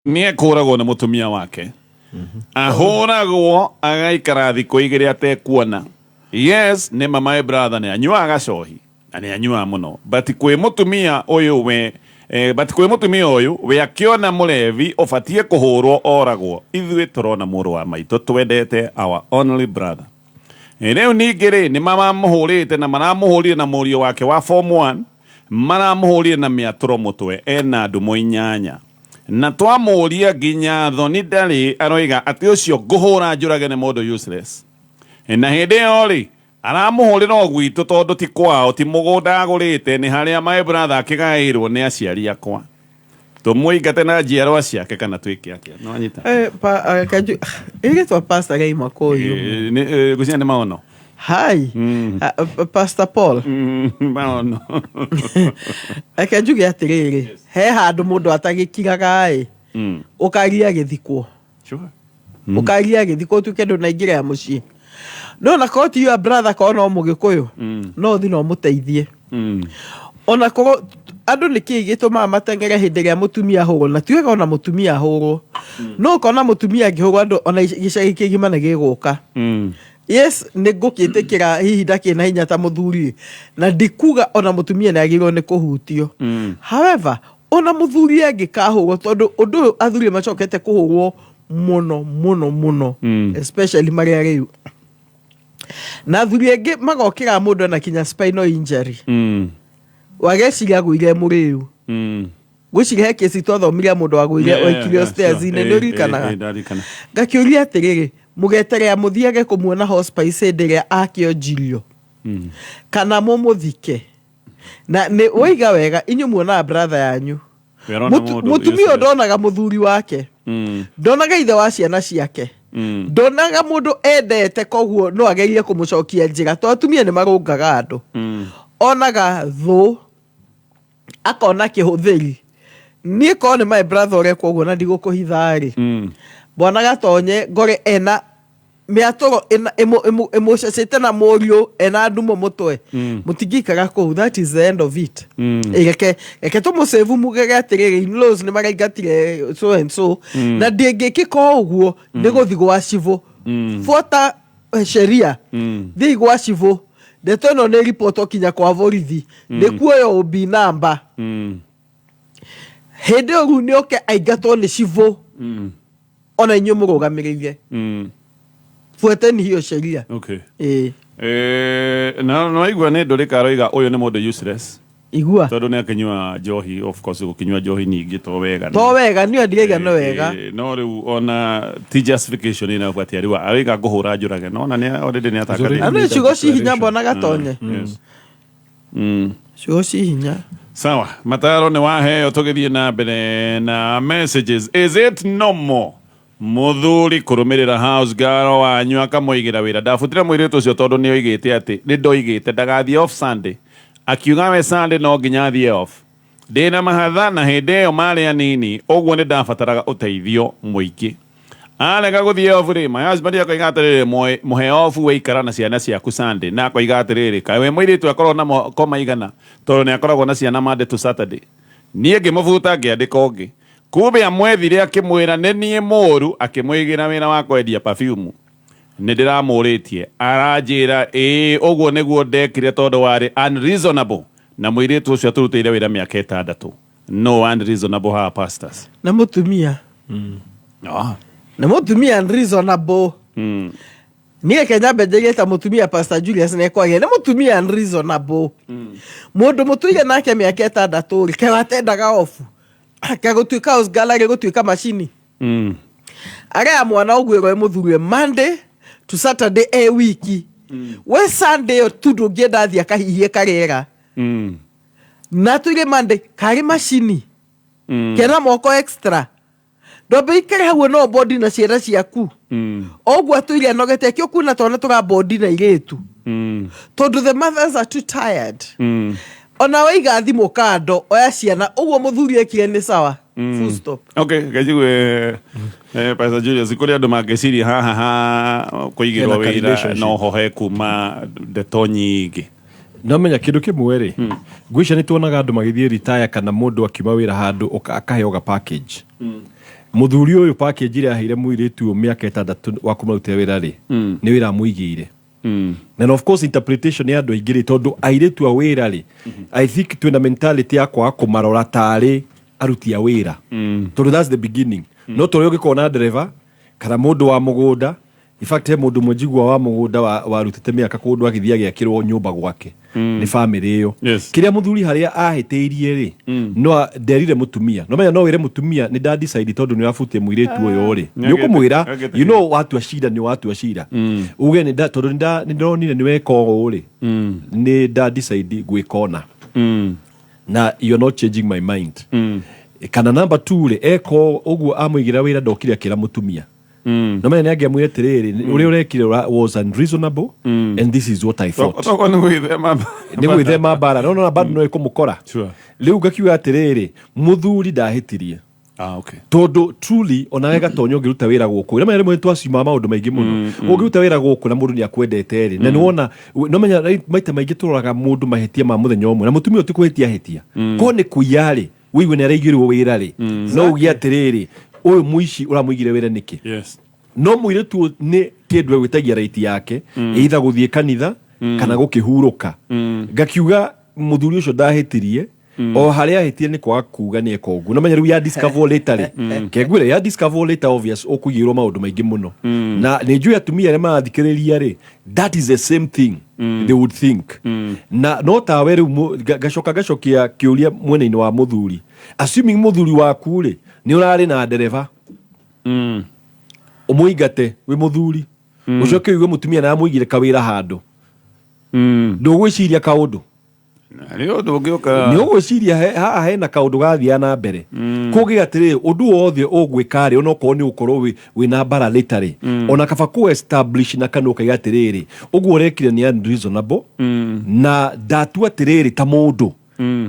Nĩ ekũragwo nĩ mũtumia wake. Ahũragwo agaikara thikũ igĩrĩ atekuona. Yes, nĩ ma my brother nĩ anyuaga gacohi na nĩ anyuaga mũno, but kwĩ mũtumia ũyũ we eh, but kwĩ mũtumia ũyũ we akĩona mũrevi ũbatiĩ kũhũrwo oragwo. Ithuĩ tũrona mũrũ wa maitũ twendete our only brother. Rĩu ningĩ rĩ nĩ mamũhũrĩte na maramũhũrire na mũriũ wake wa form 1 maramũhũrire na mĩatũro mũtwe ena ndumo inyanya. Na twamũria nginya thoni ndarĩ aroiga atĩ ũcio ngũhũra njũrage nĩ mũndũ useless. Na hĩndĩ ĩyo rĩ aramũhũrĩra o gwitũ tondũ ti kwao ti mũgũnda agũrĩte nĩ harĩa my brother akĩgaĩirwo nĩ aciari akwa. Tũmũingate na njiarwa ciake kana twĩke atĩa? Nĩwanyita? Eh, pa, eh, kanju, ĩgĩtwa Pastor Gaima kũyũ. Eh, ngwĩciria nĩ maono. Hi. Pastor Paul. Maono. Reke njuge atĩrĩrĩ, he handũ mũndũ atagĩkiraga ĩ, ũkaria gĩthikwo. Ũkaria gĩthikwo ũtuĩke ndũnaingĩra mũciĩ. No na korwo ti your brother korwo no mũgĩkũyũ, no ũthiĩ na ũmũteithie. Ona korwo andũ nĩ kĩĩ gĩtũmaga mateng'ere hĩndĩ ĩrĩa mũtumia ahũrwo, na ti wega ona mũtumia ahũrwo. No ũkona mũtumia angĩhũrwo andũ ona gĩcagi kĩgima nĩ gĩgũka. Yes, nĩ ngũkĩtĩkĩra hihi ndakĩrĩ na hinya ta mũthuri, na ndikuga ona mũtumia nĩ agĩrĩirwo nĩ kũhutio. However, ona mũthuri angĩkahũrwo, tondũ ũndũ ũyũ athuri macokete kũhũrwo mũno mũno mũno, especially marĩa rĩu. Na athuri aingĩ magokĩra mũndũ ena kinya spinal injury. Wageciria agũire mũrĩu. Ngwĩciria he kesi twathomire ya mũndũ wagũire oikirio stairs-inĩ, nĩ ũririkanaga? Ndarikana. Ngakĩũria atĩrĩrĩ, mũgeterera mũthiage kũmuona hospice hĩndĩ ĩrĩa akĩonjirio kana mũmũthike? Na nĩ waiga wega, inyuĩ muonaga brother yanyu. We arona mũndũ Mũtumia ũyũ useless. ndonaga mũthuri wake, ndonaga ithe wa ciana ciake, ndonaga mũndũ endete, koguo no agerie kũmũcokia njĩra, to atumia nĩ marũngaga andũ. Onaga thũ, akona kĩhũthĩri. Niĩ korwo nĩ my brother ũrekwo ũguo na ndigũkũhitha rĩ, bwana Gatonye ngore ena mĩatũro ĩmũcecete na mũriũ ena ndumo mũtwe, mũtingĩikara kũu, that is the end of it. Reke reke tũmũsave, mugege atĩrĩrĩ, in-laws nĩ maraingatire so and so, na ndĩngĩkĩka o ũguo nĩ gũthi gwa cibũ, buata sheria, thiĩ gwa cibũ, ndeto ĩno nĩ ribotwo kinya kwa borithi, nĩ kuoyo OB namba. Hĩndĩ ĩyo rĩu nĩ oke aingatwo nĩ cibũ, ona inyuĩ mũrũgamĩrĩire. Fuateni hiyo sheria. Ĩĩ. Na nĩwaigua nĩ Ndũrĩka aroiga ũyũ nĩ mũndũ useless. Igua. Tondũ nĩ akĩnyua njohi, of course gũkĩnyua njohi ningĩ to wega. To wega, niĩ ndiraiga nĩ wega. No rĩu ona ti justification ĩna atĩ arĩu aroiga ngũhũra njũrage, no ona nĩ already nĩ atangathĩte. Andũ ciugo ci hinya mbona Gatonye. Yes. Ciugo ci hinya. Sawa, mataro nĩ waheo, tũgĩthiĩ na mbere na messages. Is it normal mũthuri kũrũmĩrĩra house girl wanyu akamũigĩra wĩra? Ndabutire mũirĩtu ũcio tondũ nĩ oigĩte atĩ nĩ ndoigĩte ndagathiĩ off Sunday, akiuga we Sunday no nginya athiĩ off. Ndĩna mahatha na hĩndĩ ĩyo marĩ anini, ũguo nĩ ndabataraga ũteithio mũingĩ. Arega gũthiĩ off rĩ, my husband akoiga atĩrĩrĩ, mũhe off weikara na ciana ciaku Sunday, na akoiga atĩrĩrĩ, kaĩ we mũirĩtu akoragwo na moko maigana, tondũ nĩ akoragwo na ciana Monday to Saturday. Niĩ ngĩmũbuta ngĩandĩka ũngĩ. Kumbe amwethire akĩmwĩra nĩ niĩ mũũru, akĩmũigĩra wĩra wa kwendia perfume. Nĩ ndĩramũrĩtie, aranjĩra ĩĩ ũguo nĩguo ndekire tondũ warĩ unreasonable, na mũirĩtu ũcio atũrutĩire wĩra mĩaka 6. No unreasonable haha, pastors. Na mũtumia. Na mũtumia unreasonable. Niĩ Kenya mbenjerie ta mũtumia Pastor Julius nĩ ekwaria nĩ mũtumia unreasonable. Mũndũ mũtũire nake mĩaka 6 rĩ, kaĩ watendaga off? Kaĩ gũtuĩka house girl arĩ gũtuĩka macini? Arĩa mwana ũguĩrwo ĩ mũthuri Monday to Saturday e wiki. We Sunday ĩyo tu ndũngĩenda athiĩ akahihie karĩera. Na tũire Monday karĩ macini. Kena moko extra. Ndwambe ikare hau no bondi na ciana ciaku. Oguo atũire anogete akĩo kuona twana tũrabondi na irĩtu. Tondũ the mothers are too tired. Ona waiga thimũ kando oya ciana ũguo mũthuri ekire nĩ sawa. Full stop. Okay, kajigue Pastor Julius, kũrĩ andũ mangĩciria haha ha kũigĩrwo Hena ka wĩra relationship. no ho he kuma ndeto nyingĩ. No menya kĩndũ kĩmwe rĩ, ngwĩciria nĩ tuonaga andũ magĩthiĩ retire kana mũndũ akiuma wĩra handũ akaheo ga package. Mũthuri ũyũ package ĩrĩa aheire mũirĩtu ũyũ mĩaka 6 wa kũmarutĩra wĩra rĩ, nĩ wĩra amũigĩire. And of course interpretation ya andũ aingĩ rĩ, tondũ airĩtu a wĩra rĩ, I think twĩna mentality ya kwaga kũmarora tarĩ aruti a wĩra, tondũ that's the beginning. No tũrĩa ũngĩkorwo na ndereba kana mũndũ wa mũgũnda. In fact, he mũndũ ũmwe njigua wa mũgũnda warutĩte mĩaka kũndũ agĩthiĩ agĩakĩrwo nyũmba gwake nĩ famĩlĩ ĩyo. Kĩrĩa mũthuri harĩa ahĩtĩirie rĩ, no nderire mũtumia. No menya no wĩre mũtumia nĩ nda decide tondũ nĩ ũrabutie mũirĩtu ũyũ rĩ, nĩ ũkũmwĩra, watua cira, nĩ watua cira, uge nĩ tondũ nĩ ndonire nĩ weka ũũ rĩ, nĩ nda decide gwĩka ũna na you're not changing my mind. Kana number 2 rĩ, eko ũguo amũigĩra wĩra, ndokire akĩra mũtumia. No menya nĩ angĩamwĩra atĩrĩrĩ, ũrĩa ũrekire was unreasonable and this is what I thought. Tokorwo nĩ gwĩthema. Nĩ gwĩthema mbara, no no bado no ĩkũmũkora. Rĩu ngakiuga atĩrĩrĩ, mũthuri ndahĩtirie. Ah, okay. Tondũ truly onawe gatonya ũngĩruta wĩra gũkũ, na menya rĩmwe twacimaga maũndũ maingĩ mũno. Ũngĩruta wĩra gũkũ na mũndũ nĩ akwendete rĩ, na nĩwona, no menya maita maingĩ tũroraga mũndũ mahĩtia ma mũthenya ũmwe, na mũtumia ũyũ ti kũhĩtia ahĩtia ko nĩ kũiya rĩ, wĩigue nĩ araigĩrwo wĩra rĩ, no uge atĩrĩrĩ, ũyũ mũici ũramũigire wĩra nĩkĩ? No mũirĩtu ũyũ nĩ kĩndũ egwĩtagia right yake, either gũthiĩ kanitha kana gũkĩhurũka. Ngakiuga mũthuri ũcio ndahĩtirie. O harĩa ahĩtie nĩ kwaga kuga nĩ eka ũguo. No menya rĩu ya discover later rĩ, kengwĩre ya discover later, obvious ũkũigĩrwo maũndũ maingĩ mũno. Na nĩ njũĩ atumia arĩa marathikĩrĩria rĩ, that is the same thing they would think. Na no tawe rĩu ngacoka ngacokia kĩũria mwena-inĩ wa mũthuri, assuming mũthuri waku rĩ nĩ ũrarĩ na ndereba, ũmũingate wĩ mũthuri, ũcoke ũigue mũtumia na amũigire kawĩra handũ, ndũgwĩciria kaũndũ? Nĩ ũndũ ũngĩũka. Nĩ ũgwĩciria haha hena kaũndũ gathiaga na mbere. Kũgĩa atĩrĩrĩ, ũndũ wothe ũgwĩka rĩ, onokorwo nĩ ũkorwo wĩna mbara later rĩ, ona kaba kũ establish na kanua ũkaiga atĩrĩrĩ, ũguo ũrekire nĩ unreasonable, na ndatua atĩrĩrĩ ta mũndũ,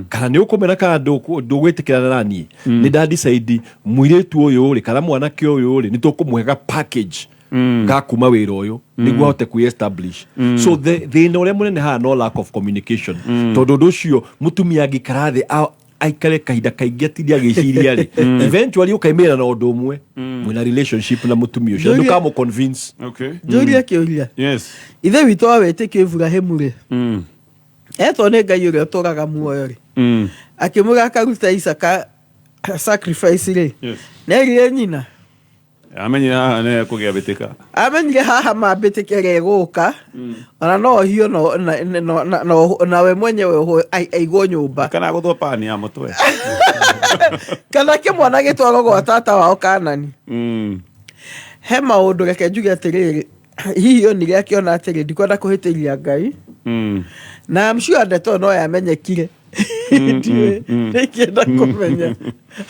kana nĩ ũkũmena kana ndũgwĩtĩkĩrana na niĩ, nĩ nda decide mũirĩtu ũyũ rĩ kana mwanake ũyũ rĩ, nĩ tũkũmũhe ga package ga kuma wĩra ũyũ nĩguo ahote kwĩ establish. So thĩna ũrĩa mũnene haha no lack of communication, tondũ ũndũ ũcio mũtumia angĩikara thĩ aikare kahinda kaingĩ atinde agĩciria rĩ, eventually ũkaimĩra na ũndũ ũmwe mwĩna relationship na mũtumia ũcio, ndũkamũ convince. Njũrie kĩũria. Yes. Ithe witũ wa wĩtĩkio Iburahĩmu rĩ, etwo nĩ Ngai ũrĩa ũtũraga muoyo rĩ, akĩmwĩra akaruta Isaka sacrifice rĩ, nĩerire nyina? Amenyire haha nĩ kũgĩa mbĩtĩka. Amenyire haha mambĩtĩke ĩrĩa ĩgũka, ona no ohio, nawe mwenyewe aigwo nyũmba. Kana gũthwo pani ya mũtwe. Kana kĩmwana gĩtwarwo gwa tata wao Kanani. He maũndũ, reke njuge atĩrĩrĩ, hihi onire akĩona atĩrĩ, ndikwenda kũhĩtĩria Ngai. Na I'm sure ndeto no yamenyekire. Ndiũĩ nĩkĩenda kũmenya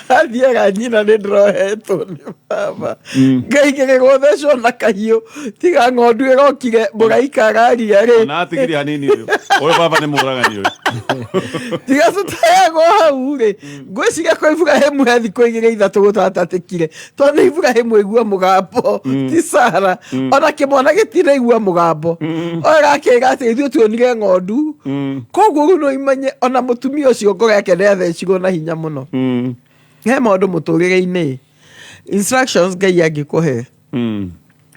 athiaga nyina, nĩ ndĩrohetwo nĩ baba ngaigĩrĩrwo thecwo na kahiũ, tiga ng'ondu ĩrokire mũraika araria rĩ. Na atigirie hanini, ũyũ ũyũ baba nĩ mũragani ũyũ. Tiga tũteagwo hau rĩ, ngwĩciria kwa Iburahĩmu he thikũ 2 3 gũtatatĩkire, tondũ nĩ Iburahĩmu aigua mũgambo, ti Sara. Ona kĩmwana gĩtinaigua mũgambo oyo gakĩra atĩ ithuĩ tuonire ng'ondu. Koguo rĩu no imenye ona mũtumia ũcio ngoro yake nĩ athecirwo na hinya mũno. He maũndũ mũtũrĩre-inĩ, instructions Ngai angĩkũhe,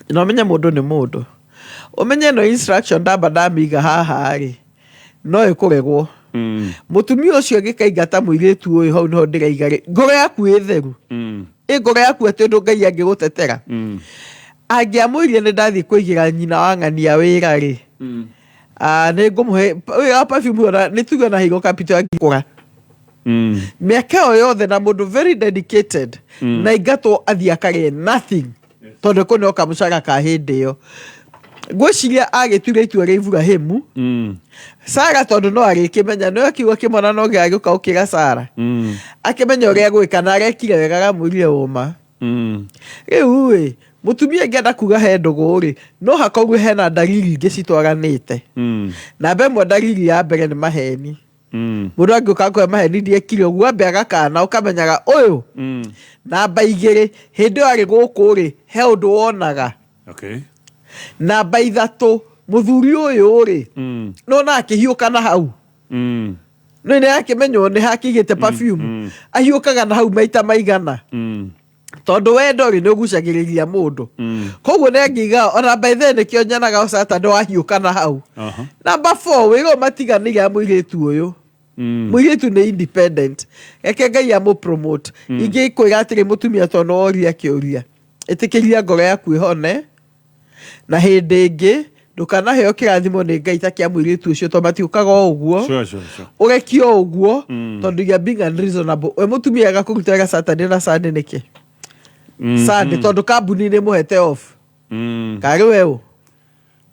na ũmenye mũndũ nĩ mũndũ, ũmenye ĩno instruction ndamba ndamĩiga haha rĩ, no ĩkũregwo. Mũtumia ũcio agĩkaingata mũirĩtu ũyũ, hau nĩho ndĩraiga rĩ, ngoro yaku ĩ theru, ĩ ngoro yaku atĩ ũndũ Ngai angĩgũtetera, angĩamwĩrire nĩ ndathiĩ kũigĩra nyina wa ng'ania wĩra rĩ, nĩ ngũmũhe wĩra wa perfume, ona nĩ tuge ona heirwo capital angĩkũra mĩaka ĩyo yothe na mũndũ very dedicated na ingatwo athiĩ akarĩe nothing, tondũ kũneo kamũcara ka hĩndĩ ĩyo. Ngwĩciria agĩtuire itua rĩa Iburahĩmu. Sara tondũ no arĩkĩmenya nĩwe kiugo kĩmwana no gĩagĩũka gũkĩra Sara, akĩmenya ũrĩa gwĩka na arekire wega aramwĩrire ũma. Rĩu ĩ mũtumia angĩenda kuga he ndũgũ rĩ, no hakorwo hena dalili ingĩ citwaranĩte. Namba ĩmwe, dalili ya mbere nĩ maheni. Mũndũ angĩũka akũhe maheni, ndiekire ũguo, ambe agakana, ũkamenyaga ũyũ. Namba 2, hĩndĩ ĩyo arĩ gũkũ rĩ, he ũndũ wonaga. Namba 3, mũthuri ũyũ rĩ, nona akĩhiũka na hau, no nĩ akĩmenywo nĩ hakĩigĩte perfume, ahiũkaga na hau maita maigana. Tondũ wendo rĩ, nĩ ũgucagĩrĩria mũndũ, koguo nĩ angiuga ona by then nĩkĩo nyonaga o Saturday wahiũka na hau. Number four, wĩra ũyũ matiganĩire ya mũirĩtu ũyũ, mũirĩtu nĩ independent, reke Ngai amũ promote. Ingĩ kwĩra atĩrĩ, mũtumia, tondũ nĩ woria kĩũria, ĩtĩkĩria ngoro yaku ĩhone, na hĩndĩ ĩngĩ ndũkanaheo kĩrathimo nĩ Ngai ta kĩa mũirĩtu ũcio, tondũ matiũkaga o ũguo. Ũrekio o ũguo, tondũ you are being unreasonable. We mũtumia agakũruta wĩra Saturday na Sunday nĩkĩ? Sunday tondũ kambuni nĩ mũhete off, karĩ we ũ?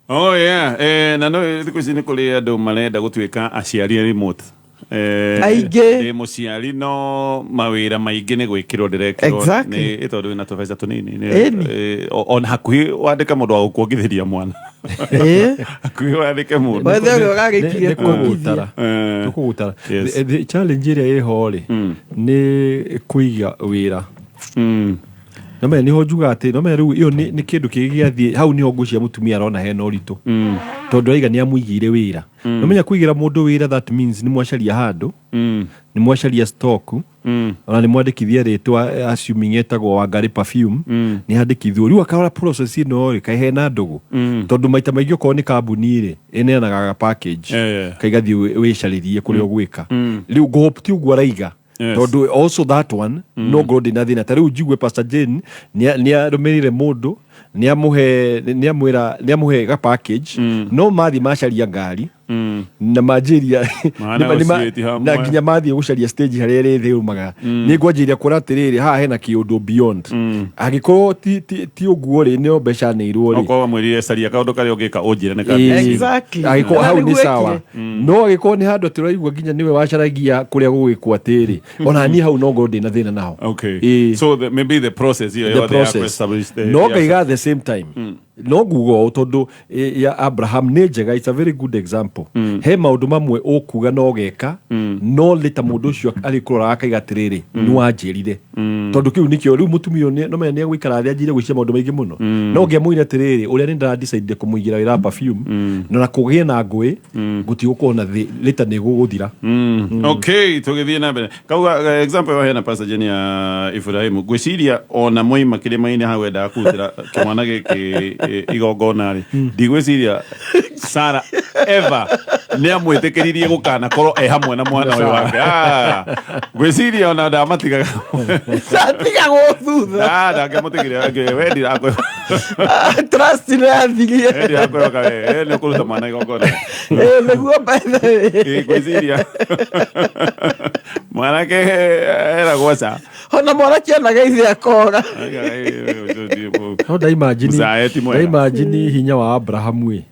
Oh yeah, na no thikũ ici nĩ kũrĩ andũ marenda gũtuĩka aciari remote. Aingĩ. Ndĩ mũciari, no mawĩra maingĩ nĩ gwĩkĩrwo ndĩrekĩrwo. Nĩ tondũ wĩna tũbeca tũnini. Ona hakuhĩ wandĩke mũndũ wa gũkuongithĩria mwana. Hakuhĩ wandĩke mũndũ. Wethe ũrĩa ũrarĩkirie Nĩ kuongithia. kũgũtara. Tũkũgũtara. The challenge ĩrĩa ĩho rĩ, nĩ kũiga wĩra. No menya nĩho njuga atĩ no menya rĩu ĩyo nĩ kĩndũ kĩngĩ gĩathiĩ hau, nĩho ngwĩciria mũtumia arona hena ũritũ, tondũ aiga nĩ amũigĩire wĩra. No menya kũigĩra mũndũ wĩra, that means nĩ mwacaria handũ, nĩ mwacaria stock, ona nĩ mwandĩkithia rĩtwa, assuming etagwo Wangari Perfume, nĩ handĩkithio. Rĩu akarora process ĩno rĩ, kaĩ hena ndũgũ, tondũ maita maingĩ okorwo nĩ kambuni rĩ, ĩneanaga package, kaigathiĩ wĩcarĩrie kũrĩa ũgwĩka. Rĩu ngũhope ti ũguo araiga, tondũ also that one no ngorwo ndĩna thĩna. Ta rĩu njigue Pastor Jane nĩ arũmĩrĩire mũndũ, nĩ amũhe, nĩ amwĩra, nĩ amũhe ga package, no mathiĩ macaria ngari na manjĩria Mana gũciĩti hamwe. Na nginya mathiĩ gũcaria stage harĩa ĩrĩ thĩ umaga, nĩ ngwanjĩrĩria kuona atĩrĩrĩ, haha hena kĩũndũ beyond. Angĩkorwo ti ũguo rĩ, nĩo mbeca nĩirwo rĩ. Okorwo wamwĩrire caria kaũndũ karĩa ũngĩka ũnjĩre nĩ Exactly. Angĩkorwo hau Na nĩ nĩguo sawa, ekire. no angĩkorwo nĩ handũ atĩ ũraigua nginya nĩwe wacaragia kũrĩa gũgwĩkwo atĩrĩ, ona niĩ hau no ngorwo ndĩna thĩna naho. So maybe the process iyo The yothe ya process. ku-establish the No ngaiga at the same time, no nguga ũũ, tondũ ya Abraham nĩ njega, it's a very good example. He maũndũ mamwe ũkuga no geka, no lĩta mũndũ ũcio arĩ kũrora akaiga atĩrĩrĩ, nĩ wanjĩrire, tondũ kĩu nĩkĩo rĩu mũtumia ũyũ no menya nĩ egũikara thĩ anjĩre gwĩciria maũndũ maingĩ mũno. No ngĩamwĩra atĩrĩrĩ, ũrĩa nĩ ndĩra-decide kũmũigĩra wĩra wa perfume, na kũgĩe na ngũĩ, gũtigũkorwo na thĩ lĩta nĩ gũgũthira. Okay, tũgĩthiĩ na mbere, kauga example ĩyo hena Pastor Jane ya Ibrahimu, ngwĩciria ona moima kĩrĩma-inĩ hau endaga kũrutĩra kĩmwana gĩkĩ igongona rĩ, ndigwĩciria Sara ever nĩ amwĩtĩkĩririe gũkanakorwo e hamwe na mwana ũyũ wake. Ah, ngwĩciria ona ndamatigaga. Atigagwo thutha. Ah, ndangĩamũtigire we, ndirakwe Trust nĩ yathirie. We ndirakwehoka we nĩ ũkũruta mwana igongona. Nĩguo, by the way. Ngwĩciria mwanake eragwo ca. Ona mwanake onaga ithe akora. No ndaimagine Mzae ti mwega. Ndaimagine hinya wa Abrahamu ĩ,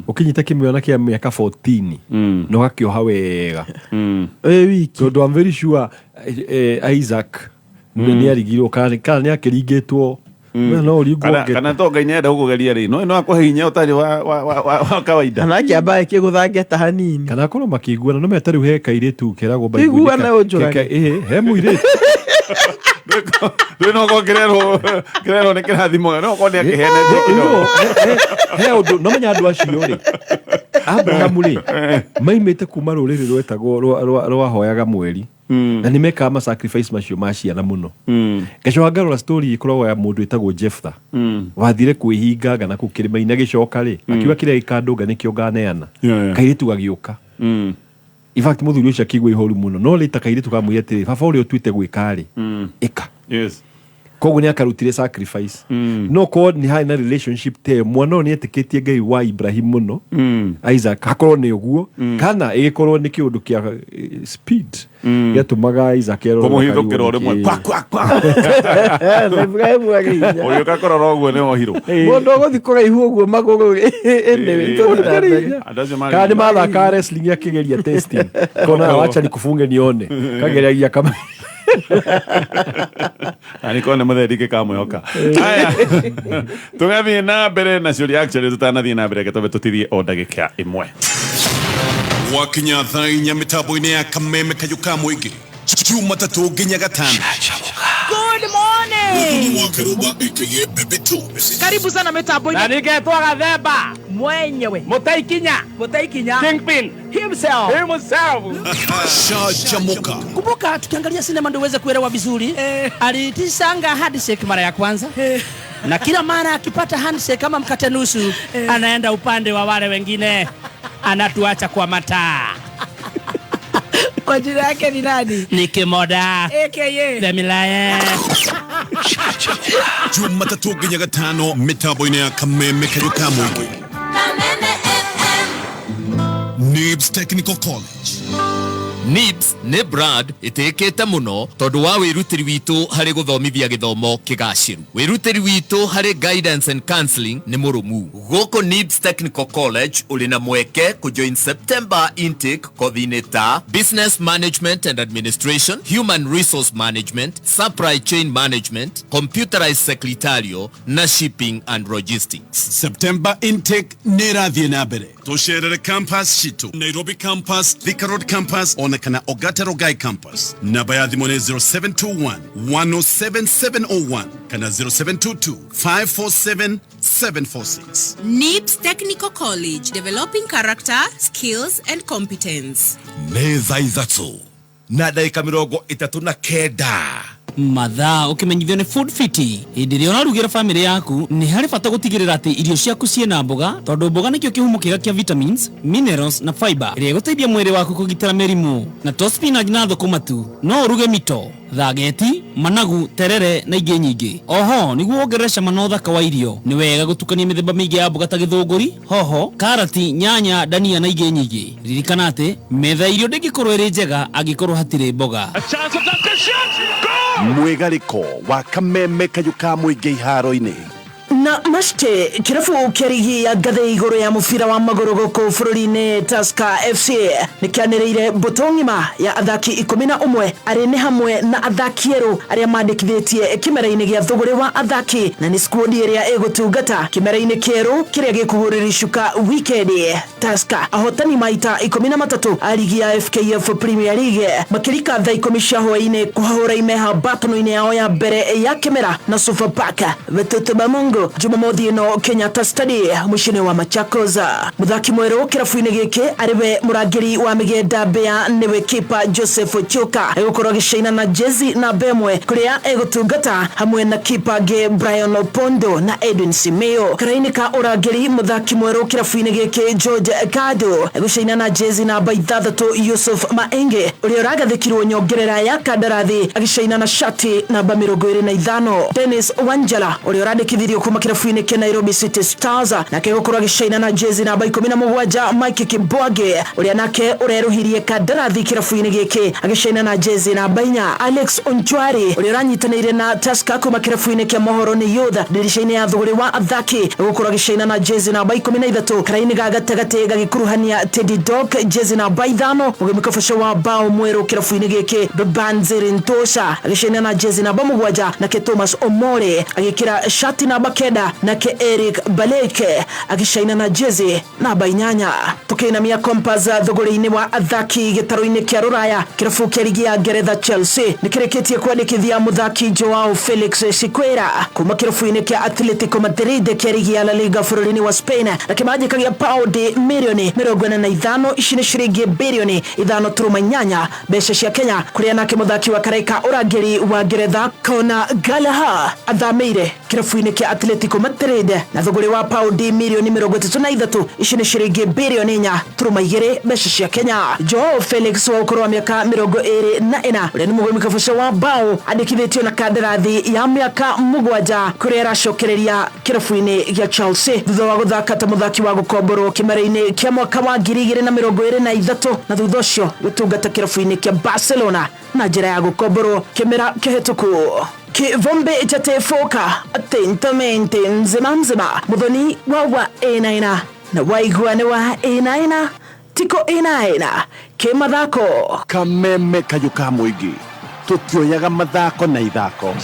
ũkĩnyita kĩmwana kĩa mĩaka 14 na ũgakĩoha wega wĩ wiki. Tondũ I'm very sure Isaac nĩ arigirwo kana nĩ akĩringĩtwo. We no ũringwo. Kana to Ngai nĩenda gũkũgeria rĩ, no akũhe hinya ũtarĩ wa kawaida. Kana akĩamba ĩkĩgũthangeta hanini. Kana akorwo makĩiguana. No meta rĩu he kairĩtu keragwo Iguana ũnjũrage. Ĩhĩ, he mũirĩtu. Rĩu no korwo kĩrerwo nĩ kĩrathimo, no korwo nĩ akĩhenetio kidogo. He ũndũ no menya andũ acio rĩ, Abrahamu rĩ, maimĩte kuma rũrĩrĩ rwetagwo rwahoyaga mweri, na nĩ mekaga ma sacrifice macio ma ciana mũno. Ngacoka ngarora story ĩkoragwo ya mũndũ wĩtagwo Jephthah, wathire kwĩhinganga na kũu kĩrĩma-inĩ, agĩcoka rĩ, akiuga kĩrĩa gĩkandũnga nĩkĩo nganeana. Kairĩtu gagĩũka. In fact, mũthuri ũcio akĩigua ihoru mũno, no rĩta kairĩtu kamwĩra atĩrĩ, "Baba, ũrĩa ũtuĩte gwĩka rĩ, ĩka." Koguo nĩ akarutire sacrifice. No korwo nĩ harĩ na relationship ta ĩyo, mwana ũyũ nĩ etĩkĩtie Ngai wa Ibrahim mũno, Isaac, hakorwo nĩ ũguo, kana ĩgĩkorwo nĩ kĩũndũ kĩa speed gĩatũmaga Isaac erorwo Kũmũhithũkĩra o akarigwo rĩmwe nĩkĩ. kwa kwa kwa. Na Ibrahimu arĩ hinya. Ũgĩũka kũrora ũguo nĩ wohirwo. Mũndũ ũgũthiĩ kũraihu ũguo magũrũ rĩ, anyway, tũthiĩ na mbere. Andũ acio marĩ Kana nĩ mathakaga wrestling akĩgeria testing, kona wacha nikufunge nione, kageragia kama. Na nĩ kona mũthee ndingĩkamwĩhoka. Aya, tũgathiĩ na mbere na ciũria. Actually, tũtanathiĩ na mbere, reke twambe tũtithie o ndagĩka ĩmwe. Gwakinya thaa 4 mĩtambo-inĩ ya Kameme Kayũ ka Mũingĩ, Jumatatũ nginya Gatano. Good morning. Muthoni wa Keruba aka Baby Two. Karibu sana mitambo-inĩ. Na ningetwo Gathemba mwenyewe Mutaikinya Mutaikinya Kingpin himself himself. Shajamuka. Kumbuka tukiangalia sinema ndio uweze kuelewa vizuri. Aliitishanga handshake mara ya kwanza na kila mara akipata handshake kama mkate nusu, anaenda upande wa wale wengine, anatuacha kwa mataa. Kwa jina yake ni nani? Ni Kimoda aka The Milaye. Jumatatũ nginya gatano mĩtambo-inĩ ya Kameme Kayũ ka Mũingĩ. Nibs Technical College. NIBS nĩ brand ĩtĩkĩte mũno tondũ wa wĩrutĩri witũ harĩ gũthomithia gĩthomo kĩgacĩru. Wĩrutĩri witũ harĩ guidance and counseling nĩ mũrũmu. Gũkũ NIBS Technical College ũrĩ na mweke kũjoin September intake kothi-inĩ ta Business Management and Administration, Human Resource Management, Supply Chain Management, Computerized Secretarial na Shipping and Logistics. September intake nĩ ĩrathiĩ na mbere. Tũcerere campus citũ Nairobi campus, Thika Road campus ona kana Ogata Rogai campus. Namba ya thimũ nĩ 0721 107701 kana 0722 547 746. NIBS Technical College, developing character, skills and competence. Nĩ thaa 3:39. Mathaa ũkĩmenyithio nĩ Food Fiti. Hĩndĩ ĩrĩa ũrarugĩra bamĩrĩ yaku, nĩ harĩ bata gũtigĩrĩra atĩ irio ciaku ciĩna mboga, tondũ mboga nĩkĩo kĩhumo kĩega kĩa vitamins, minerals na fiber ĩrĩa ĩgũteithia mwĩrĩ waku kũgitĩra mĩrimũ. Na to spinach na thũkũma tu, no ũruge mito, thageti, managu, terere na ingĩ nyingĩ. Oho nĩguo wongerere cama na ũthaka wa irio, nĩ wega gũtukania mĩthemba mĩingĩ ya mboga ta gĩthũngũri, hoho, karati, nyanya, dania na ingĩ nyingĩ. Ririkana atĩ metha ya irio ndĩngĩkorwo ĩrĩ njega angĩkorwo hatirĩ mboga. Mwĩgarĩko wa Kameme Kayũ ka Mũingĩ iharo-inĩ. Na maste kĩrabu kĩa rigi ya ngathĩ igũrũ ya mũbira wa magũrũ gũkũ bũrũri-inĩ Tusker FC nĩ kĩanĩrĩire mbũtũ ng'ima ya athaki 11 arĩ nĩ hamwe na athaki erũ arĩa mandĩkithĩtie kĩmera-inĩ gĩa thũgũrĩ wa athaki, na nĩ squad ĩrĩa ĩgũtungata kĩmera-inĩ kĩerũ kĩrĩa gĩkũhũrĩrĩcuka weekend. Tusker ahotani maita 13 a rigi ya FKF Premier League makĩrika thaa 10 cia hwaĩ-inĩ kũhahũra imeha batano-inĩ yao ya mbere ya kĩmera na Sofapaka Watoto ba Mungu Jumamothi ĩno Kenyatta Stadium mũciĩ-inĩ wa Machakos. Mũthaki mwerũ kĩrabu-inĩ gĩkĩ arĩ we mũrangĩri wa mĩgenda Mbĩa nĩwe kipa Joseph Chuka egũkorwo agĩcaina na jezi namba 1 kũrĩa egũtungata hamwe na kipa angĩ Brian Opondo na Edwin Simeo. Karaini ka ũrangĩri mũthaki mwerũ kĩrabu-inĩ gĩkĩ George Kado egũcaina na jezi namba 6 Yusuf Maenge ũrĩa ũragathĩkirwo nyongerera ya kandarathi agĩcaina na shati namba 25. Dennis Wanjala ũrĩa ũrandĩkithirio kuma kĩrabu-inĩ kĩa Nairobi City Stars nake gũkorwo agĩcaina na jezi namba 17 Mike Kibwage ũrĩa nake ũrerũhirie kandarathi kĩrabu-inĩ gĩkĩ agĩcaina na jezi namba 4. Alex Onchwari ũrĩa ũranyitanĩire na Tusker kuma kĩrabu-inĩ kĩa Mohoro-inĩ Youth ndirica-inĩ ya thũgũrĩ wa athaki gũkorwo agĩcaina na jezi namba 13. Karaini ga gatagatĩ gagĩkuruhania Teddy Dok jezi namba 5 mũgemi kabaco wa bao mwerũ kĩrabu-inĩ gĩkĩ Babanziri Ntosha agĩcaina na jezi namba 7 nake Thomas Omore agĩkĩra shati namba 9 nake Eric Baleke agĩcaina na jezi namba 8. Tukĩinamia Compass thũgũrĩ-inĩ wa athaki gĩtarũ-inĩ kĩa Rũraya, kĩrabu kĩa rigi ya Ngeretha Chelsea nĩkĩrĩkĩtie kwandĩkithia mũthaki Joao Felix Siqueira kuma kĩrabu-inĩ kĩa Atletico Madrid kĩa rigi ya La Liga bũrũri-inĩ wa Spain na kĩmanjĩka gĩa paundi mirioni 45, ici nĩ ciringi birioni 5.8 mbeca cia Kenya, kũrĩa nake mũthaki wa karaika ũrangĩri wa Ngeretha Conor Gallagher athamĩire kĩrabu-inĩ kĩa Atletico Madrid na thũgũrĩ wa paundi mirioni 33, ici nĩ ciringi birioni 4.2 mbeca cia Kenya. Joao Felix wa ũkũrũ wa mĩaka 24 ũrĩa nĩ mũgũmi kabaco wa bao andĩkithĩtio na kandarathi ya mĩaka 7 kũrĩa aracokereria kĩrabu-inĩ gĩa Chelsea thutha wa gũthaka ta mũthaki wa gũkomborwo kĩmera-inĩ kĩa mwaka wa 2023 na thutha ũcio gũtungata kĩrabu-inĩ kĩa Barcelona na njĩra ya gũkomborwo kĩmera kĩhĩtũku. Kivumbi chatefoka atentamente nzima nzima muthoni wa ĩnaina na waigua nĩ wa ĩnaina tiko ĩnaina kĩmathako. Kameme Kayũ ka Mũingĩ tũtioyaga mathako na ithako.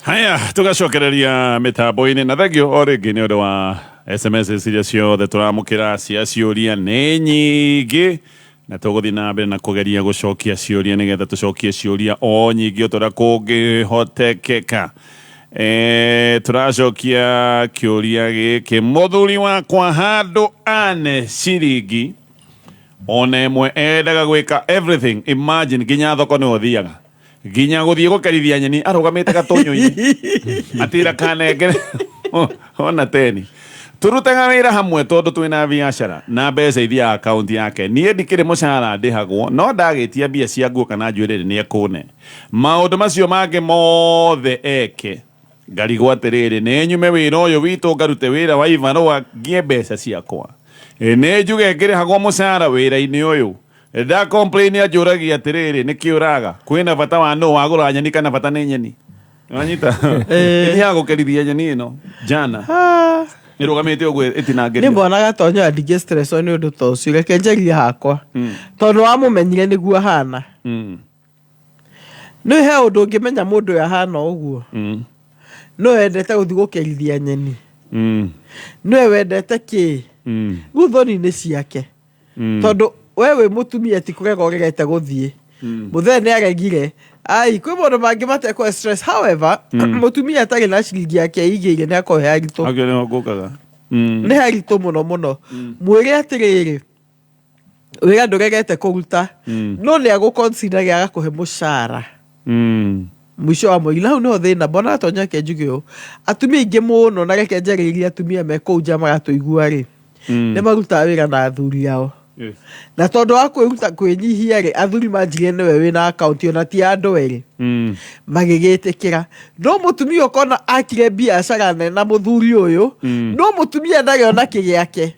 Haya, tugacokereria mĩtambo-inĩ na thengio o rĩngĩ nĩ ũndũ wa SMS iria ciothe tũramũkĩra cia ciũria nĩ nyingĩ. Na tũgũthiĩ na mbere na kũgeria gũcokia ciũria nĩgetha tũcokie ciũria o nyingĩ o ta ũrĩa kũngĩhotekeka. Tũracokia kĩũria gĩkĩ, mũthuri wakwa handũ ane ciringi ona ĩmwe endaga gwĩka everything, imagine nginya thoko nĩwe ũthiaga, nginya gũthiĩ gũkerithia nyeni arũgamĩte gatũnyũ-inĩ atira kanengere ona teni. Tũrutaga wĩra hamwe tondũ twĩna biacara na mbeca ithiaga akaunti yake. Niĩ ndikĩrĩ mũcara ndĩhagwo, no ndagĩtia mbia cia nguo kana njuĩrĩ nĩ ekũne. Maũndũ macio mangĩ mothe eke. Ngarigwo atĩrĩrĩ, nĩ nyume wĩra ũyũ witũ ngarute wĩra wa ibarũa ngĩe mbeca ciakwa? Nĩ njuge ngĩrĩhagwo mũcara wĩra-inĩ ũyũ? Nda complain anjũragia atĩrĩrĩ, nĩkĩ ũraga? Kwĩna bata wa nũ wagũra nyeni kana bata nĩ nyeni? Wanyita? Ĩthiaga gũkerithia nyeni ĩno jana. Ĩrũgamĩte ũguo ĩtinangĩria. Nĩ mbona gatonyo ndingĩ stress nĩ ũndũ ta ũcio, reke njarie hakwa. Tondũ wamũmenyire nĩguo ahana. Nĩ he ũndũ ũngĩmenya mũndũ ũyũ ahana ũguo. No wendete gũthiĩ gũkerithia nyeni. Nĩwe wendete kĩ? Rĩu thoni nĩ ciake. Tondũ we wĩ mũtumia ti kũrega ũregete gũthiĩ. Mũthee nĩ aregire. Ai, kwĩ maũndũ mangĩ matekũhe stress. However, mũtumia atarĩ na ciringi yake ĩigĩire nĩ akoragwo he haritũ. Hakĩo nĩho ngũkaga. Nĩ haritũ mũno mũno. Mwĩre atĩrĩrĩ, wĩra ndũregete kũruta, no nĩ agũ-consider agakũhe mũcara. Mũico wa mweri. Na hau nĩho thĩna, mbona atonya reke njuge ũũ, atumia aingĩ mũno, na reke njarĩrie atumia me kũu nja maratũigua rĩ, nĩ marutaga wĩra na athuri ao. Na tondũ wa kwĩruta kwĩnyihia rĩ, athuri manjirie nĩwe wĩna akaunti ona ti ya andũ erĩ. Magĩgĩtĩkĩra. No mũtumia ũkona akire biacara nene na mũthuri ũyũ, no mũtumia ndarĩ ona kĩgĩake.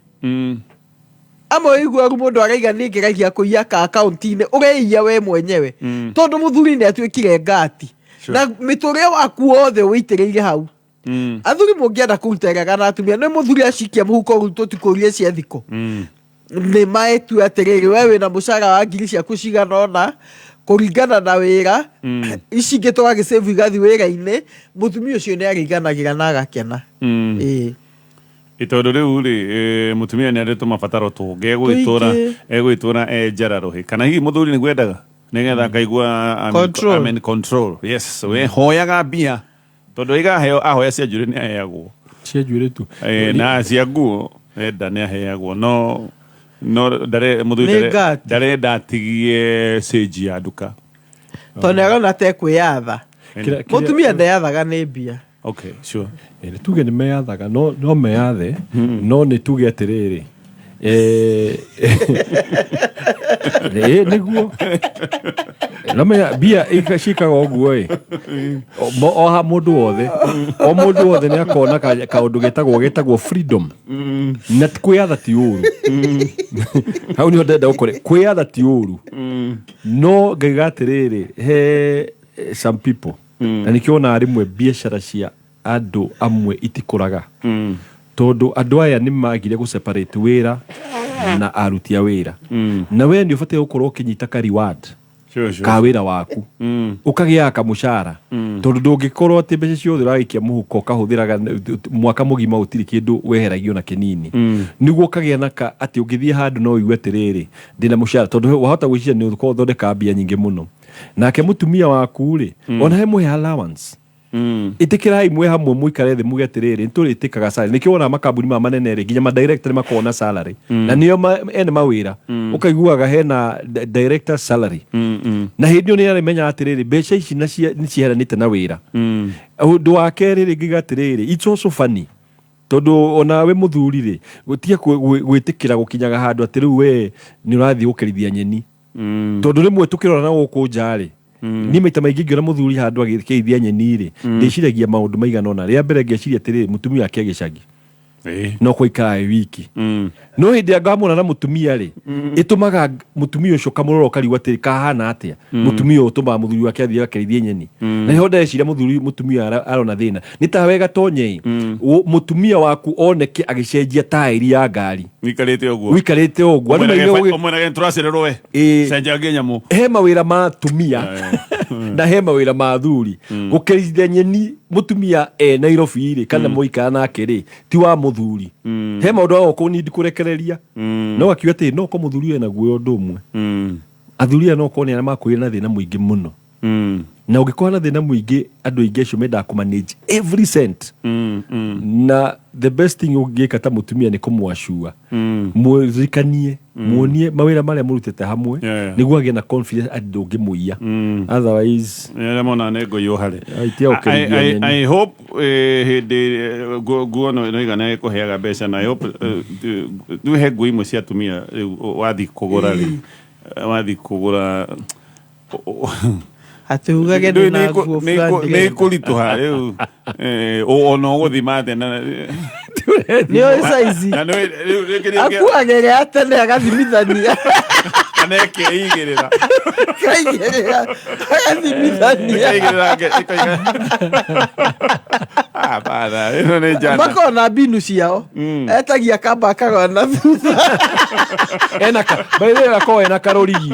Amwe ũiguaga mũndũ araiga niĩ ngeragia kũiya ka akaunti-inĩ, ũreiya we mwenyewe. Tondũ mũthuri nĩ atuĩkire ngati. Na mĩtũrĩre waku wothe ũitĩrĩire hau. Athuri mũngĩenda kũruta wĩra na atumia, nĩ mũthuri acikia mũhuko rĩu tũtikũrie cia thikũ. Nĩ maĩtue atĩrĩrĩ, we wĩna mũcara wa ngiri ciaku cigana ũna, kũringana na wĩra, ici ingĩ tũgagĩsave igathiĩ wĩra-inĩ, mũtumia ũcio nĩ arĩiganagĩra na agakena. Ĩĩ. Tondũ rĩu rĩ, mũtumia nĩ arĩ tũmabataro tũngĩ, Tũingĩ. egũgĩtũra e njara rũhĩ. Kana hihi mũthuri nĩguo endaga? Nĩgetha akaigua Control. I'm in control. Yes, we hoyaga mbia. Tondũ aiga aheo, ahoya cia njuĩrĩ nĩ aheagwo. Cia njuĩrĩ tu. Na cia nguo enda nĩ aheagwo. No, no ndare, mũthuri Nĩ ngati. ndarenda atigie cĩnji ya nduka. Tondũ nĩ arona ta ekwĩyatha. Mũtumia ndeyathaga nĩ mbia. Okay, sure. Nĩ tuge nĩ meyathaga, no meyathe, no nĩ tuge atĩrĩrĩ. Nĩguo. No menya mbia ciĩkaga ũguo ĩ. O ha mũndũ wothe. O mũndũ wothe nĩ akona kaũndũ getagwo freedom. Na ti kwĩyatha ti ũru. Hau nĩho ndĩrenda gũkore. Kwĩyatha ti ũru. No ngaiga atĩrĩrĩ, he some people. Na nĩkĩo wonaga rĩmwe biacara cia andũ amwe itikũraga. Tondũ andũ aya nĩ magire gũ separate wĩra na aruti a wĩra. Na we nĩ ũbatiĩ gũkorwo ũkĩnyita ka reward ka wĩra waku. Ũkagĩaga kamũcara. Tondũ ndũngĩkorwo atĩ mbeca ciothe ũragĩikia mũhuko ũkahũthĩraga mwaka mũgima gũtirĩ kĩndũ weheragio na kĩnini. Nĩguo ũkagĩa na ka atĩ ũngĩthiĩ handũ no ũigue atĩrĩrĩ, ndĩna mũcara. Tondũ wahota gwĩciria nĩ ũkoragwo ũthondekaga mbia nyingĩ mũno. Nake mũtumia waku rĩ, ona he mũhe allowance. Ĩtĩkĩrai mwĩ hamwe mũikare thĩ muge atĩrĩrĩ, nĩ tũrĩtĩkaga salary. Nĩkĩo wonaga makambuni maya manene rĩ, nginya ma director nĩ makoragwo na salary. Na nĩo ene mawĩra. Ũkaiguaga hena director salary. Na hĩndĩ ĩyo nĩ arĩmenyaga atĩrĩrĩ, mbeca ici nĩ cieheranĩte na wĩra. Ũndũ wa kerĩ rĩ, ngiuga atĩrĩrĩ, it's also funny. Tondũ ona we mũthuri rĩ, gũtiga gwĩtĩkĩra gũkinyaga handũ atĩ rĩu we nĩ ũrathiĩ gũkerithia nyeni. Tondũ rĩmwe tũkĩrora na gũkũ nja rĩ, niĩ maita maingĩ ngĩona mũthuri handũ agĩkĩithia nyeni rĩ, ndĩciragia maũndũ maigana ũna. Rĩa mbere ngeciria atĩrĩrĩ, mũtumia wake agĩcagi. No kũikara wĩ wiki. No hĩndĩ ĩrĩa ngamuona na mũtumia rĩ, ĩtũmaga mũtumia ũcio kamũrora ũkarigwo atĩrĩ, kahana atĩa? Mũtumia ũyũ ũtũmaga mũthuri wake athiĩ akerithie nyeni. Na nĩho ndeciria mũtumia arona thĩna. Nĩ ta wega tonye-ĩ, mũtumia waku oneke agĩcenjia taĩri ya ngari. Wikarĩte ũguo. Wikarĩte ũguo. Andũ maige ũgĩ- Ũmwĩrage nĩtũracererwo we. Ĩĩ. Cenjangie nyamũ. He mawĩra ma atumia. Na he mawĩra ma athuri gũkĩrithia nyeni mũtumia e Nairobi rĩ kana mũikara nake rĩ ti wa mũthuri. He maũndũ ago nĩ ndikũrekereria no akiuga atĩ no ko mũthuri ena guoya ũndũ ũmwe. Athuri aya no korwo nĩ arĩa makũrire na thĩna mũingĩ mũno na ũngĩkorwo na thĩna mũingĩ andũ aingĩ acio mendaga kũ manage every cent na the best thing ũngĩka ta mũtumia nĩ kũmwacua, mũririkanie, muonie mawĩra marĩa mũrutĩte hamwe nĩguo agĩe na confidence atĩ ndũngĩmũiya, otherwise Arĩa mona nĩ ngũiywo harĩ. Aitia ũkĩrithia nyeni. I hope hĩndĩ nguo no igana ĩkũheaga mbeca na I hope rĩu he nguo imwe cia atumia rĩu wathiĩ kũgũra rĩ, wathiĩ kũgũra Atĩ ugage Rĩu ndĩ na nguo fulani nĩ ndĩrenda. ĩkũritũha rĩu ona ũgũthima atĩa na Nĩ oĩ size. Na rĩu rĩngĩ nĩ Akuaga ĩrĩa ya tene agathimithania. Kana ĩkeigĩrĩra. Akaigĩrĩra agathimithania. Ĩkaigĩrĩra ĩkaiga. Ah, bana, ĩno nĩ njana. Makoragwo na mbinu ciao. Etagia kamba akagwa na thutha. Ena ka by the way akoragwo ena karũrigi.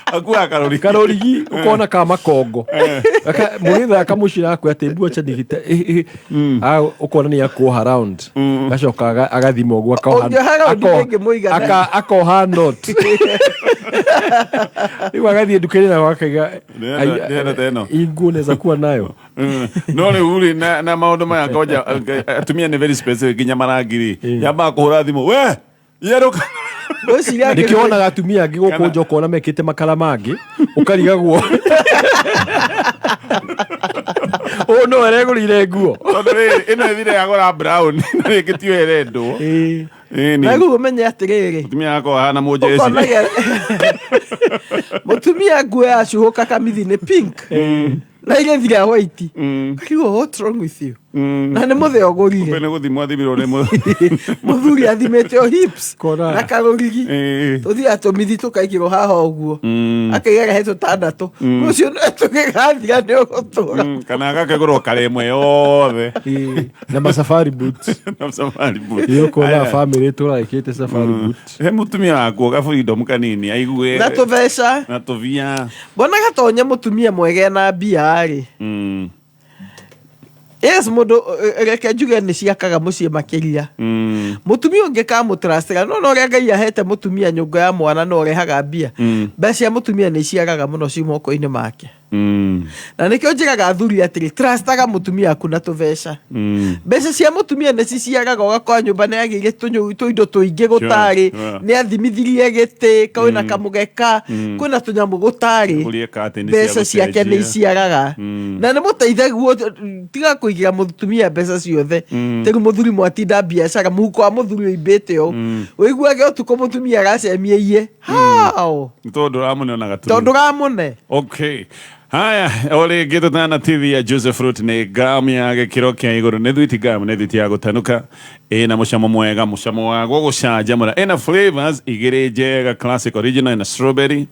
Akuaga karũrigi. Karũrigi ũkona ka makongo. Mũgĩthaka mũciĩ akwĩra atĩ mbua cha ndigita ũkona nĩ akuoha round gacoka agathima ũguo akoha Ũngĩoha round ndĩngĩmũigana. Akoha knot rĩu agathiĩ nduka-inĩ na akaiga Ndĩrenda ta ĩno. Hii nguo naweza kuwa nayo. No rĩu rĩ na maũndũ maya konja atumia nĩ very specific nginya marangi rĩ yambaga kũhũra thimũ we yerũka. Ngwĩciria Nĩkĩo wonaga atumia angĩ gũkũ nja ũkona mekĩte makara mangĩ ũkarigagwo ũũ no aregũrĩire nguo. Tondũ rĩrĩ ĩno ĩthire yagũra brown ĩno rĩngĩ tiyo ĩrendwo. Ĩni. Na rĩu ũmenye atĩrĩrĩ Mũtumia akwa ahana mũnjeci. Ũkonaga mũtumia nguo yacuhũka kamithi nĩ pink na igĩthira white. Ũkarigwo, "What's wrong with you?" Na nĩ mũthee ũgũrire. Nĩ gũthimwo athimirwo nĩ mũthuri athimĩte o hips Kora. na karũrigi. Tũthiaga tũmithi tũkaigĩrwo haha ũguo akaiga he tũtandatũ rũciũ tũgĩgathira nĩ ũgũtũra. Kana agakĩgũrwo kare ĩmwe yothe. Na masafari boots. Na safari boot. Ĩ ũkona Aya. family ĩtũraga ĩkĩrĩte safari boot. He mũtumia waku ga freedom kanini aigue Na tũbeca. Na tũbia. Mbona gatonye mũtumia mwega ena mbia rĩ. Yes, mũndũ reke njuge nĩ ciakaga mũciĩ makĩria. Mũtumia ũngĩ kamũtrastĩra no ũrĩa Ngai ahete mũtumia nyũngũ ya mwana no ũrehaga mbia. Mbeca cia mũtumia nĩ iciaraga mũno ci moko-inĩ make. Na nĩkĩo njĩraga athuri atĩrĩ, trustaga mũtumia waku na tũbeca. Mbeca cia mũtumia nĩ ciciaraga ũgakora nyũmba nĩ yagĩire tũindo tũingĩ gũtarĩ. Nĩ athimithirie gĩtĩ kwĩna kamũgeka kwĩna tũnyamũ gũtarĩ. Ũrie curtain cia Mbeca ciake nĩ gũcenjia. iciaraga na nĩ mũteithaguo tiga kũigĩra mũtumia mbeca ciothe. Rĩu mũthuri mwatinda biacara mũhuko wa mũthuri ũimbĩte ũũ ũiguage ũtukũ mũtumia aracemia iye how Nĩ tondũ ũramũne ona gaturu. Tondũ ũramũne. Okay. Haya, o rĩngĩ tũtanatithia Joseph Fruit nĩ gum ya gĩkĩro kĩa igũrũ, nĩ thwiti gum, nĩ thwiti ya gũtanuka ĩna mũcamo mwega, mũcamo wa gũgũcanjamũra, ĩna flavors igĩrĩ njega, classic original na strawberry.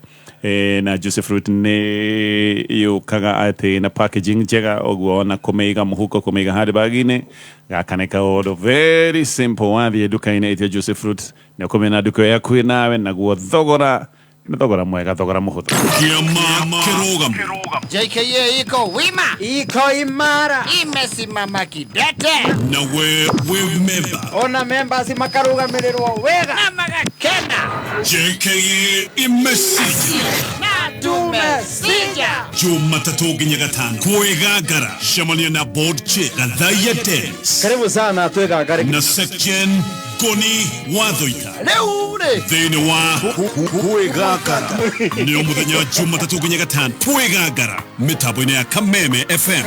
Na Juicy Fruit nĩ yũkaga atĩ na packaging njega ũguo ona kũmĩiga mũhuko, kũmĩiga handbag-inĩ gaka nĩ kaũndũ very simple. Wathiĩ nduka-inĩ ĩtia Juicy Fruit nĩ ũkũmĩona nduka ĩyo hakuhĩ nawe, naguo thogora nĩ thogora mwega, thogora mũhũthũ. Kĩama kĩrũgamo. JKA iko wima, iko imara, imesimama kidete. Nawe wĩ memba. Ona members makarugamirĩrwo wega na magakena. JKA imesija. Na tumesija. Jumatatũ nginya gatano kwĩgangara cemania na board chair Gathaia Dennis. Karibu sana twĩgangare. Na section Ngoni Wathoita. Rĩu rĩ thĩinĩ wa kwĩgangara nĩ o mũthenya wa Jumatatũ nginya gatano kwĩgangara mĩtambo-inĩ ya Kameme FM.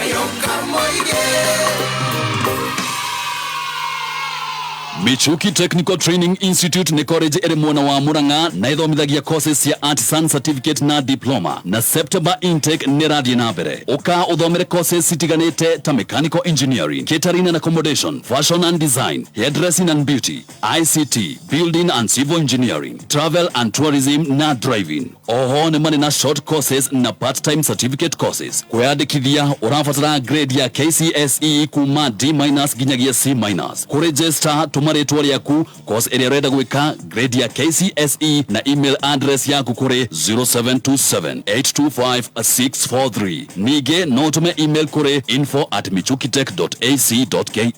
Michuki Technical Training Institute nĩ college ĩrĩ mwena wa Murang'a na ĩthomithagia courses cia artisan certificate na diploma na September intake nĩ ĩrathiĩ na mbere. Ũka ũthomere courses citiganĩte ta mechanical engineering, catering and accommodation, fashion and design, hairdressing and beauty, ICT, building and civil engineering, travel and tourism na driving. Oho nĩ marĩ na short courses na part time certificate courses. Kwĩyandĩkithia ũrabatara grade ya KCSE kuma D minus nginyagia C minus. Kũregister. Tũma rĩtwa rĩaku, course ĩrĩa ũrenda gwĩka, grade ya KCSE na email address yaku kũrĩ 0727825643. Ningĩ no ũtũme email kũrĩ info@michukitech.ac.ke.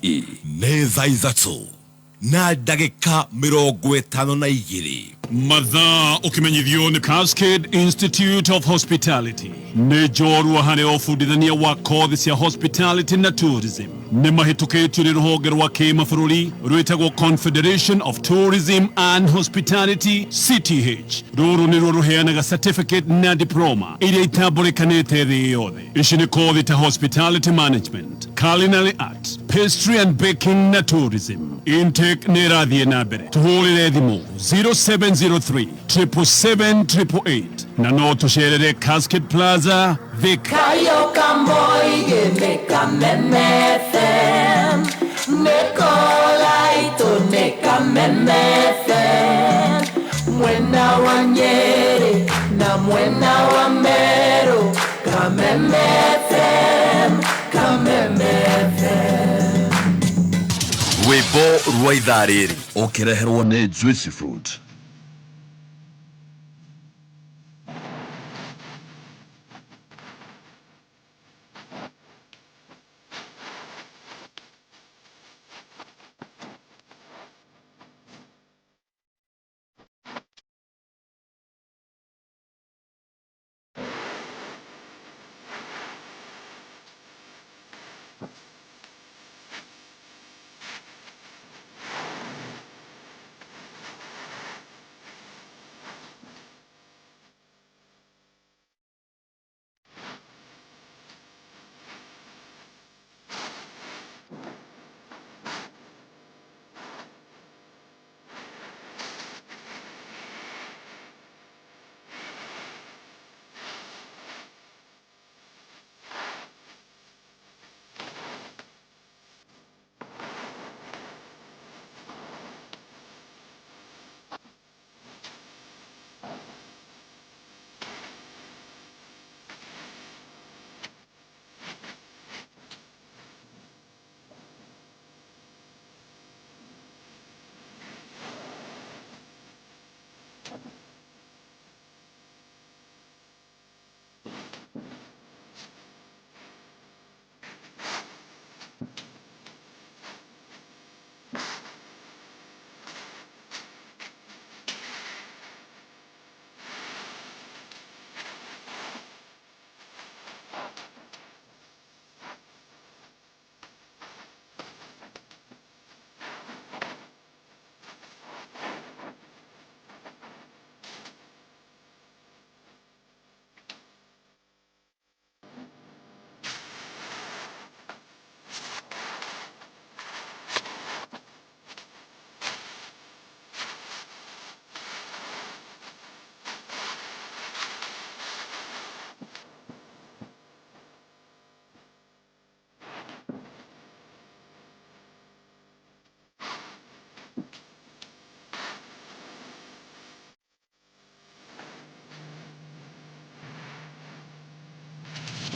Nĩ thaa 3 na ndagĩka 52. Mathaa ũkĩmenyithio nĩ Cascade Institute of Hospitality nĩ njorua harĩ ũbundithania wa kothi cia hospitality na tourism. Nĩ mahĩtũkĩtio nĩ rũhonge rwa kĩmabũrũri rwĩtagwo Confederation of Tourism and Hospitality, CTH. Rũrũ nĩruo rũheanaga certificate na diploma iria itambũrĩkanĩte thĩ yothe. Ici nĩ kothi ta hospitality management, culinary art, pastry and baking na tourism. Intake nĩ ĩrathiĩ na mbere. Tũhũrĩre thimũ 0703 777 888 na no tũcerere Cascade Plaza, Thika. Kayo kamoige Kameme FM Nekolaito ne Kameme FM Mwena wa Nyeri na mwena wa Meru Kameme FM Kameme FM. Rwĩmbo rwa ithaa rĩrĩ ũkĩreherwo nĩ Juicy Fruit.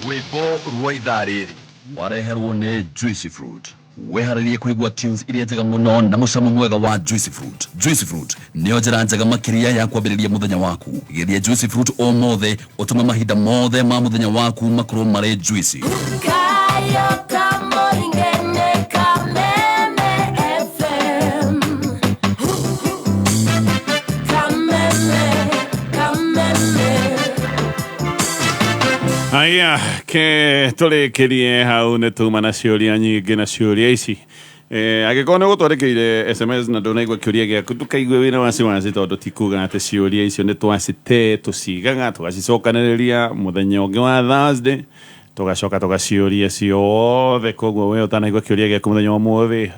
Rwĩmbo rwa ithaa rĩrĩ wareherwo nĩ Juicy Fruit. Weharĩrie kũigua tunes iria njega mũno na mũcamo mwega wa Juicy Fruit. Juicy Fruit nĩyo njĩra njega makĩria ya kwambĩrĩria mũthenya waku. Geria Juicy Fruit ũmũthĩ ũtũme mahinda mothe ma mũthenya waku makorwo marĩ juicy. Kayo kamoige ne Kameme FM Kameme Kameme. Aya, ke tũrĩkĩrie hau nĩ tuma na ciũria nyingĩ na ciũria ici. Angĩkorwo nĩ ũgũtwarĩkĩire SMS na ndũnaigua kĩũria gĩaku, ndũkaigue wĩna wasiwasi tondũ ti kuga atĩ ciũria icio nĩ twacite, tũcigaga tũgacicokanĩrĩria mũthenya ũngĩ wa Thursday, tũgacoka tũgaciũria ciothe. Koguo we ũtanaigua kĩũria gĩaku mũthenya wa ũmũthĩ,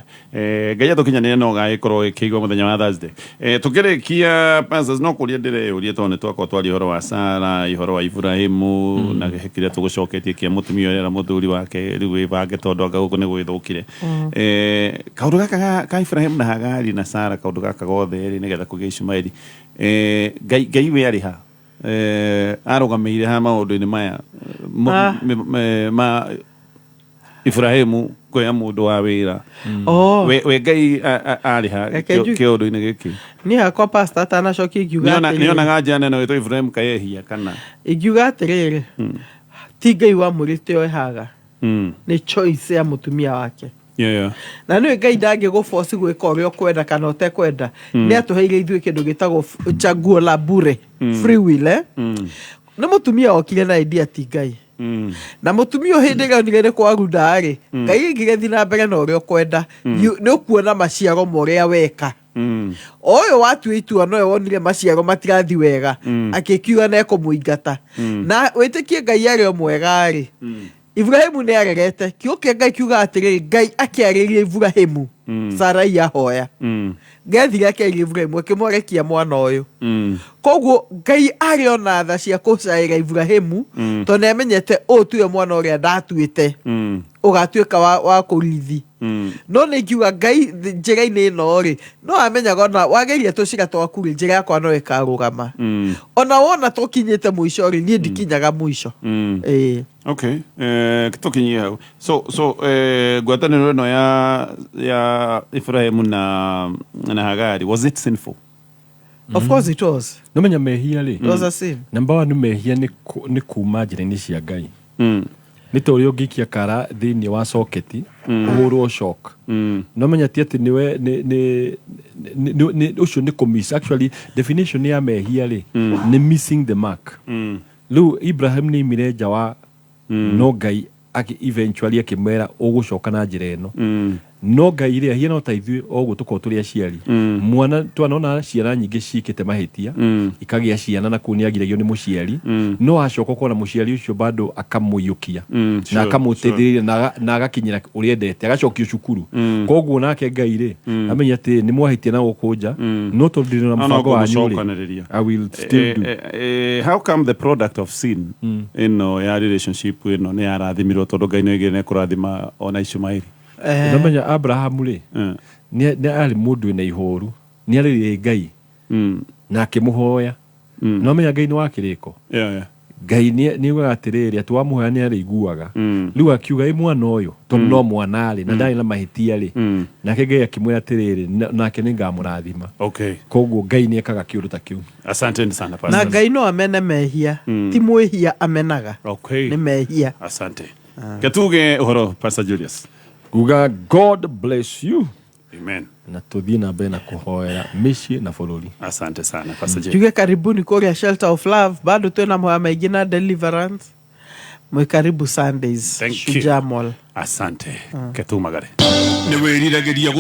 Ngai atũkinyanĩre no ũgagĩkorwo ũgĩkĩigua mũthenya wa Thursday. Tũkĩrĩkia pastors, no kũria ndĩreyũria tondũ nĩ twakorwo twaria ũhoro wa Sara, ũhoro wa Ibrahimu na kĩrĩa tũgũcoketie kĩa mũtumia ũrĩa na mũthuri wake rĩu wĩbange tondũ anga gũkũ nĩ gwĩthũkire. Kaũndũ gaka ka Ibrahimu na Hagari na Sara, kaũndũ gaka gothe rĩ nĩgetha kũgĩe Ishumaeli, Ngai we arĩ ha? Arũgamĩire ha maũndũ-inĩ maya? Ibrahimu kuoya mũndũ wa wĩra. Oh. We Ngai arĩ ha Reke kĩũndũ-inĩ gĩkĩ? Niĩ hakwa, pastor, atanacokia ingiuga atĩrĩrĩ. Nĩonaga njana ĩno ĩtwo Ibrahimu kayehia kana? Ingiuga atĩrĩrĩ, ti Ngai wamwĩrĩte oe Haga, nĩ choice ya mũtumia wake. Na nĩ Ngai ndangĩgũboci gwĩka ũrĩa ũkwenda kana ũtekwenda. Nĩ atũheire ithuĩ kĩndũ gĩtagwo chaguo la bure, free will, eh? Nĩ mũtumia okire na idea, ti Ngai. Na mũtumia ũyũ hĩndĩ ĩrĩa onire nĩ kwarunda rĩ, Ngai aigire, "Thiĩ na mbere na ũrĩa ũkwenda. Nĩ ũkuona maciaro ma ũrĩa weka." O ũyũ watua itua nowe wonire maciaro matirathi wega, akĩkiuga na ekũmũingata. Na wĩtĩkie Ngai arĩ o mwega rĩ, Ibrahimu nĩ arerete kiugo kĩa Ngai kiuga atĩrĩrĩ, Ngai akĩarĩria Ibrahimu Sarai ahoya. Ngai athire akĩarĩria Ibrahimu, akĩmũrekia mwana ũyũ. Koguo Ngai arĩ ona tha cia kũcaĩra Ibrahimu, tondũ nĩ amenyete ũyũ tiwe mwana ũrĩa ndatuĩte ũgatuĩka wa kũrithi. No nĩ ingiuga Ngai njĩra-inĩ ĩno rĩ, no amenyaga ona wageria tũcĩra twaku rĩ, njĩra yakwa no ĩkarũgama. Ona wona tũkinyĩte mũico rĩ, niĩ ndikinyaga mũico. Ĩĩ. Okay, tũkinyie hau. So ngwatanĩro ĩno ya Ibrahimu na Hagari, was it sinful? Of course it was. Nomenya mehia rĩ, It was a sin. Number one, mehia nĩ kuma njĩra-inĩ cia Ngai. Nĩ ta ũrĩa ũngĩikia kara thĩinĩ wa soketi ũhũrwo shock. No menya ti atĩ nĩwe nĩ ũcio nĩ kũmiss. Actually, definition ya mehia rĩ, nĩ missing the mark. Rĩu Ibrahim nĩ aimire nja wa, no Ngai eventually akĩmwĩra ũgũcoka na njĩra ĩno. No Ngai rĩ, ahiana o ta ithuĩ o ũguo tũkorwo tũrĩ aciari. Mwana twanona ciana nyingĩ ciĩkĩte mahĩtia, ikagĩa ciana na kũu nĩ agiragio nĩ mũciari, no acoka ũkona mũciari ũcio bado akamũiyũkia na akamũteithĩrĩria na agakinyĩra ũrĩa endete, agacokio cukuru. Koguo nake Ngai rĩ, amenya atĩ nĩ mwahĩtia na gũkũ nja, no tondũ ndĩrĩ na No mũbango wanyu rĩ, kũmũcokanĩrĩria. I will still do. How come the product of sin ĩno ya relationship ĩno nĩ yarathimirwo, tondũ Ngai nĩ oigire nĩ ekũrathima ona Ishumaeli? Nomenya Abrahamu rĩ, nĩ arĩ mũndũ wĩna ihoru, nĩ arĩrĩire Ngai na akĩmũhoya. No menya Ngai nĩ wa kĩrĩko. Ngai nĩ augaga atĩrĩrĩ, atĩ wamũhoya nĩ arĩiguaga. Rĩu akiuga ĩ mwana ũyũ, tondũ no mwana rĩ, na ndarĩ na mahĩtia rĩ, nake Ngai akĩmwĩra atĩrĩrĩ, "Nake nĩ ngamũrathima." Koguo Ngai nĩ ekaga kĩũndũ ta kĩu. Asante sana, Na Pastor. Ngai no amene mehia, ti mwĩhia amenaga. Nĩ mehia. Asante. Ketuge ũhoro, Pastor Julius. Uga God bless you. Amen. Na tũthiĩ na mbere na kũhoera mĩciĩ na bũrũri. Asante sana, Pastor J. Tuge karibuni kũrĩa Shelter of Love, bado twĩna moya maingĩ na deliverance. Mwĩ karibu Sundays. Thank you. Shujaa Mall. Asante. Ketumagare. Nĩ wĩriragĩria.